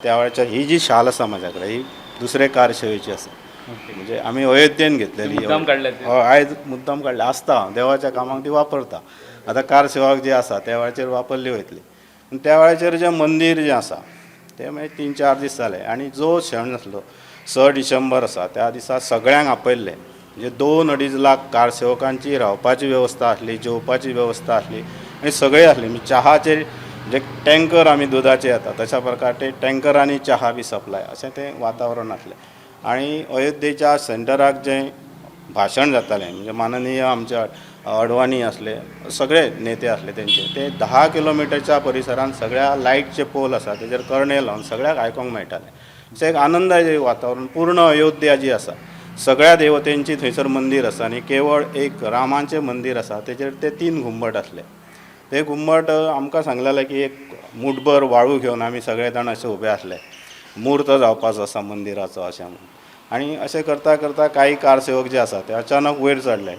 त्या वेळाचेर ही जी शाल आसा म्हाज्या कडेन ही दुसरे कार सेवेची आसा. म्हणजे आमी अयोध्येन घेतलेली. मुद्दाम काडल्या ती? हय, आयज मुद्दाम काडल्या आसता, देवाच्या कामाक ती वापरता. आतां कार सेवाक जी आसा त्या वेळाचेर वापरली वयतली. पूण त्या वेळाचेर जें मंदीर जें आसा तें मागीर 3-4 दीस जाले आनी जो क्षण आसलो 6 डिसेंबर आसा त्या दिसा सगळ्यांक आपयल्लें. म्हणजे 2-2.5 लाख कार सेवकांची रावपाची वेवस्था आसली, जेवपाची वेवस्था आसली आनी सगळें आसलें. म्हणजे चहाचेर म्हणजे टँकर आमी दुदाचे येता तशा प्रकार ते टँकरांनी चहा बी सप्लाय अशें तें वातावरण आसलें. आनी अयोध्येच्या सेंटराक जें भाशण जातालें म्हणजे माननीय आमच्या अडवाणी आसले, सगळे नेते आसले तेंचे, ते 10 किलोमिटरच्या परिसरान सगळ्या लायटचे पोल आसा तेजेर करणे लावन सगळ्याक आयकोंक मेळटालें. अशें एक आनंदाचें वातावरण. पूर्ण अयोध्या जी आसा सगळ्या देवतेंची थंयसर मंदीर आसा आनी केवळ एक रामाचें मंदीर आसा तेजेर ते 3 घुंबट आसले. ते घुंबट आमकां सांगलेलें की एक मुठभर वाळू घेवन आमी सगळे जाण अशे उबे आसले, मूर्त जावपाचो आसा मंदिराचो अशें म्हणून. आनी अशें करता करता कांय कारसेवक जे आसा ते अचानक वयर चडले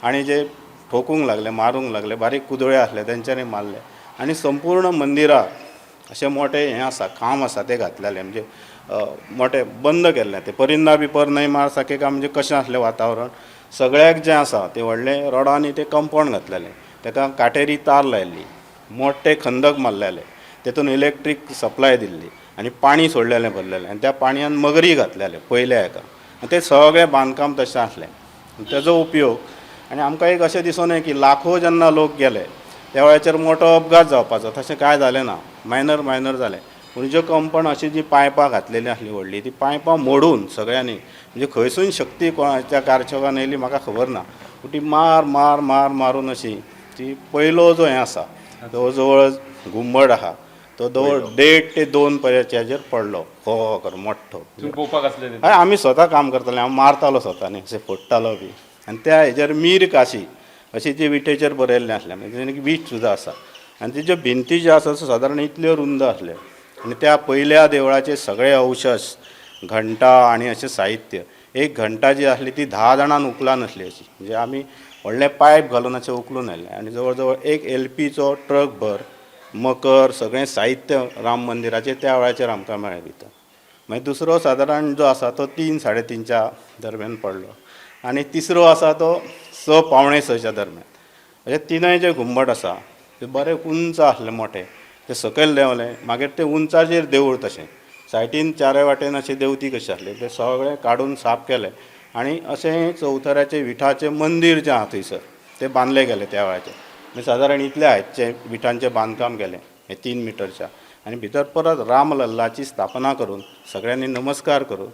आनी जे ठोकूंक लागले, मारूंक लागले, बारीक कुदळे आसले तेंच्यांनी मारले आनी संपूर्ण मंदिराक अशें मोटें हें आसा, खांब आसा ते घातलेले, म्हणजे मोटें बंद केल्लें तें, परिंदा बी पर नहीं मार सके का, म्हणजे कशें आसलें वातावरण. सगळ्याक जें आसा तें व्हडलें रोडांनी तें कंपावंड घातलेलें, तेका काटेरी तार लायल्ली, मोठे खंदक मारलेले, तेतून इलेक्ट्रीक सप्लाय दिल्ली आनी पाणी सोडलेलें भरलेलें आनी त्या पाणयान मगरी घातलेले पयल्या हेका आनी तें सगळें बांदकाम तशें आसलें. तेजो उपयोग आनी आमकां एक अशें दिसून यें की लाखो जेन्ना लोक गेले त्या वेळाचेर मोठो अपघात जावपाचो, तशें कांय जालें ना, मायनर मायनर जालें. पूण ज्यो कंपावंड अशी जी पायपां घातलेलीं आसलीं व्हडलीं, ती पायपां मोडून सगळ्यांनी, म्हणजे खंयसून शक्ती कोणाच्या कारसेवकान येयली म्हाका खबर ना, पूण ती मार मार मार मारून अशी ती पयलो जो हें आसा जवळ जवळ घुंबड आहा तो जवळ 1.5 ते 2 पर्यंतच्या हेजेर पडलो, हो कर मोठो. तुम्ही पोवपाक आसले ते? हय, आमी स्वता काम करताले, हांव मारतालो स्वता न्ही, अशें फोडटालो बी. आनी त्या हेजेर मीर काशी अशी ती विटेचेर बरयल्लें आसलें, म्हणजे वीट सुद्दां आसा. आनी तेज्यो भिंती ज्यो आसा सादारण इतल्यो रुंद आसल्यो आनी त्या पयल्या देवळाचे सगळे अवशेश, घंटा आनी अशें साहित्य, एक घंटा जी आसली ती 10 जाणान उखला नासली अशी, म्हणजे आमी व्हडलें पायप घालून अशें उखलून हाडलें. आनी जवळ जवळ एक एलपीचो ट्रक भर मकर सगळें साहित्य राम मंदिराचें त्या वेळाचेर आमकां मेळ्ळें भितर. मागीर दुसरो सादारण जो आसा तो 3 साडे 3च्या दरम्यान पडलो आनी तिसरो आसा तो 6 5:45च्या दरम्यान. अशे तिनय जे घुंबट आसा ते बरे उंच आसले मोठे, ते सकयल देंवले, मागीर ते उंचाचेर देवूळ तशें सायटीन चारय वाटेन अशें देवती कशें आसलें तें सगळें काडून साफ केलें आनी अशें चौथऱ्याचें विठाचें मंदीर जें आहा थंयसर तें बांदलें गेलें त्या वेळाचेर. मागीर सादारण इतल्या हायटचें विठांचें बांदकाम केलें हें 3 मिटरच्या आनी भितर परत रामलल्लाची स्थापना करून सगळ्यांनी नमस्कार करून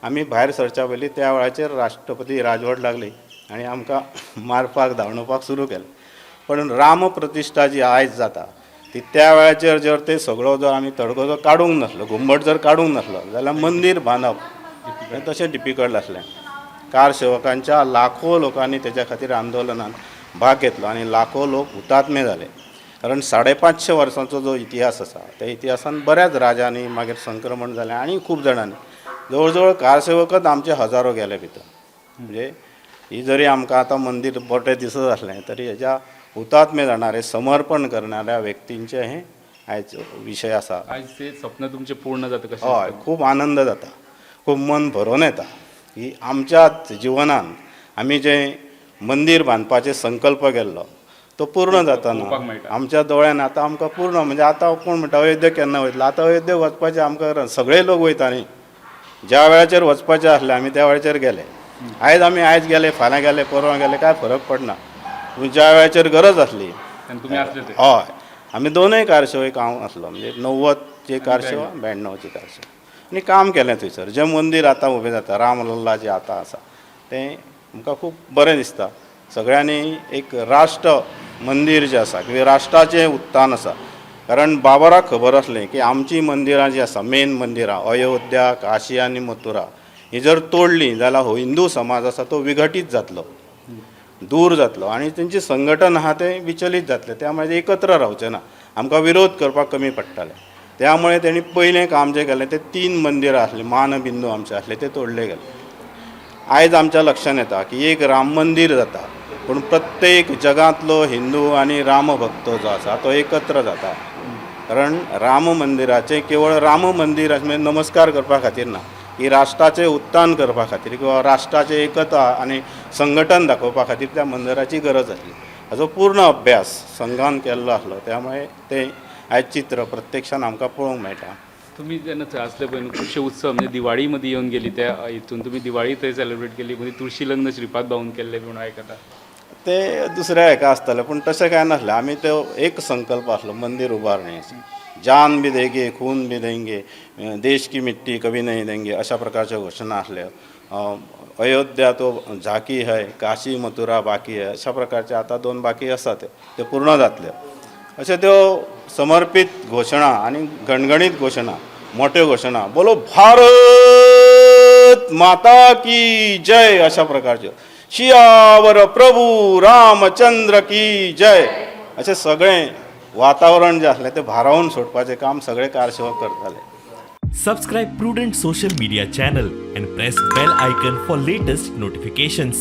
आमी भायर सरच्या पयलीं त्या वेळाचेर राष्ट्रपती राजवट लागली आनी आमकां मारपाक धांवडोवपाक सुरू केलें. पण रामप्रतिश्ठा जी आयज जाता ती त्या वेळाचेर जर ते सगळो जर आमी तडको जर काडूंक नासलो, घुंबट जर काडूंक नासलो जाल्यार मंदीर बांदप हें तशें डिफिकल्ट आसलें. कार सेवकांच्या लाखो लोकांनी तेज्या खातीर आंदोलनान भाग घेतलो आनी लाखो लोक हुतात्मे जाले. कारण 550 वर्सांचो जो इतिहास आसा त्या इतिहासान बऱ्याच राजांनी मागीर संक्रमण जालें आनी खूब जाणांनी जवळ जवळ कारसेवकच आमचे हजारो गेले भितर. म्हणजे ही जरी आमकां आतां मंदीर मोटें दिसत आसलें तरी हेज्या हुतात्मे जाणारे, समर्पण करणाऱ्या व्यक्तींचे हे आयज विशय आसा. आयज ते स्वप्न तुमचें पूर्ण जाता कशें? हय, खूब आनंद जाता, खूब मन भरून येता की आमच्या जिवनान आमी जें मंदीर बांदपाचें संकल्प केल्लो तो पूर्ण जाताना पळोवपाक मेळटा. आमच्या दोळ्यान आतां आमकां पूर्ण, म्हणजे आतां कोण म्हणटा अयोध्या केन्ना वयतलो, आतां अयोध्येक वचपाचें आमकां सगळे लोक वयता न्ही. ज्या वेळाचेर वचपाचें आसलें आमी त्या वेळाचेर गेले. आयज आमी आयज गेले, फाल्यां गेले, परवां गेले, कांय फरक पडना. पूण ज्या वेळाचेर गरज आसली आनी तुमी आसले ते? हय, आमी दोनय कारसेवक हांव आसलो, म्हणजे 90ची कारसेवा, 92ची कारसेवा आनी काम केलें थंयसर. जें मंदीर आतां उबें जाता रामलल्ला जें आतां आसा तें आमकां खूब बरें दिसता. सगळ्यांनी एक राष्ट्र मंदीर जें आसा किंवां राष्ट्राचें उत्थान आसा, कारण बाबराक खबर आसलें की आमचीं मंदिरां जीं आसा मेन मंदिरां अयोध्या, काशी आनी मथुरा, ही जर तोडलीं जाल्यार हो हिंदू समाज आसा तो विघटीत जातलो, दूर जातलो आनी तेंचें संघटन आहा तें विचलीत जातलें. त्यामुळे एकत्र रावचें ना, आमकां विरोध करपाक कमी पडटलें. त्यामुळे तेणी पयलें काम जें केलें तें 3 मंदिरां आसलीं, मानबिंदू आमचे आसले ते तोडले गेले. आयज आमच्या लक्षांत येता की एक राम मंदीर जाता पूण प्रत्येक जगांतलो हिंदू आनी रामभक्त जो आसा तो एकत्र जाता. कारण राम मंदिराचें केवळ राम मंदिर अशें म्हणजे नमस्कार करपा खातीर ना, ही राष्ट्राचें उत्थान करपा खातीर किंवा राष्ट्राचें एकता आनी संघटन दाखोवपा खातीर त्या मंदिराची गरज आसली. हाजो पूर्ण अभ्यास संघान केल्लो आसलो, त्यामुळे तें आयज चित्र प्रत्यक्षान आमकां पळोवंक मेळटा. तुमी जेन्ना थंय आसले पळय न्हू, खुबशे उत्सव म्हणजे दिवाळी मदीं येवन गेली त्या हितून तुमी दिवाळी थंय सेलिब्रेट केली, मदीं तुळशी लग्न श्रीपाद भाऊन केल्लें म्हणून आयकता. ते दुसऱ्या हेका आसतालें, पूण तशें कांय नासलें. आमी तो एक संकल्प आसलो मंदीर उबारणेचो, जान भी देंगे खून भी देंगे, देश की मिट्टी कभी नहीं देंगे अशा प्रकारच्यो घोशणा आसल्यो. अयोध्या तो झाकी है, काशी मथुरा बाकी है, अशा प्रकारचे आतां दोन बाकी आसा ते ते पूर्ण जातले अशे त्यो समर्पीत घोशणा आनी गणगणीत घोशणा, मोठ्यो घोशणा, बोलो भारत माता की जय अशा प्रकारच्यो, शियावर प्रभू रामचंद्र की जय, अशें सगळें वातावरण जें आसलें तें भारावन सोडपाचें काम सगळे कारसेवक करताले. Subscribe Prudent Social Media channel and press bell icon for latest notifications.